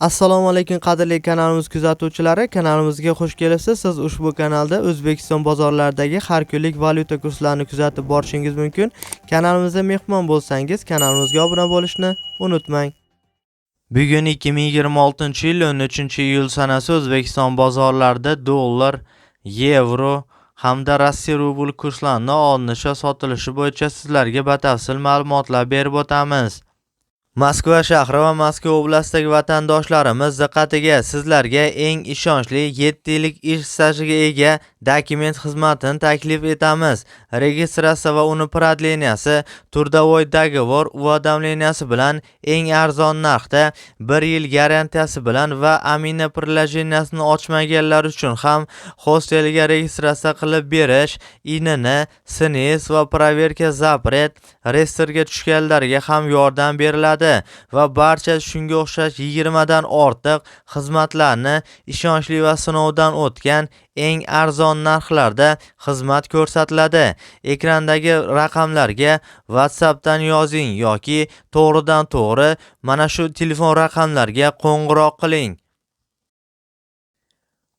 Assalomu alaykum qadrli kanalimiz kuzatuvchilari, kanalimizga xush kelibsiz. Siz ushbu kanalda O'zbekiston bozorlaridagi har kunlik valyuta kurslarini kuzatib borishingiz mumkin. Kanalimizda mehmon bo'lsangiz, kanalimizga obuna bo'lishni unutmang. Bugun 2026-yil 13-iyul sanasi O'zbekiston bozorlarida dollar, yevro hamda Rossiya rubl kurslarini olinishi va sotilishi bo'yicha sizlarga batafsil ma'lumotlar berib o'tamiz. Moskva shahri va Moskva oblastidagi vatandoshlarimiz diqqatiga, sizlarga eng ishonchli 7 yillik ish stajiga ega dokument xizmatini taklif etamiz. Registratsiya va uni продления si, трудовой договор уведомления si bilan eng arzon narxda 1 yil garantiyasi bilan va Amina приложения sini ochmaganlar uchun ham hostelga registratsiya qilib berish, INN, SNILS va проверка запрет reyestrga tushganlarga ham yordam beriladi va barcha shunga o'xshash 20 dan ortiq xizmatlarni ishonchli va sinovdan o'tgan eng arzon narxlarda xizmat ko'rsatiladi. Ekrandagi raqamlarga WhatsAppdan yozing yoki to'g'ridan to'g'ri mana shu telefon raqamlarga qo'ng'iroq qiling.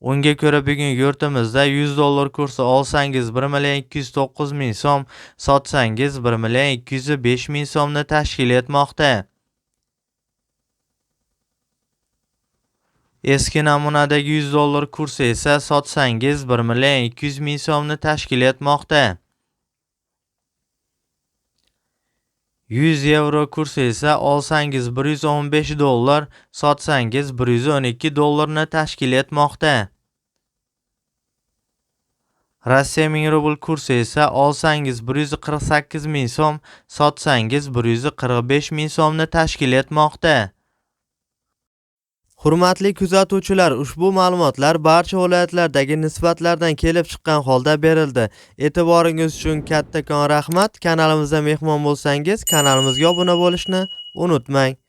Unga ko'ra bugun yurtimizda 100 dollar kursi olsangiz 1 million 209 ming so'm, sotsangiz 1 million 205 ming so'mni tashkil etmoqda. Eski namunadagi 100 dollar kursi esa sotsangiz 1 million 200 ming so'mni tashkil etmoqda. 100 yevro kursi esa olsangiz 115 dollar, sotsangiz 112 dollarni tashkil etmoqda. Rossiya 1000 rubl kursi esa olsangiz 148 ming so'm, sotsangiz 145 ming so'mni tashkil etmoqda. Hurmatli kuzatuvchilar, ushbu ma'lumotlar barcha viloyatlardagi nisbatlardan kelib chiqqan holda berildi. E'tiboringiz uchun kattakon rahmat. Kanalimizda mehmon bo'lsangiz, kanalimizga obuna bo'lishni unutmang.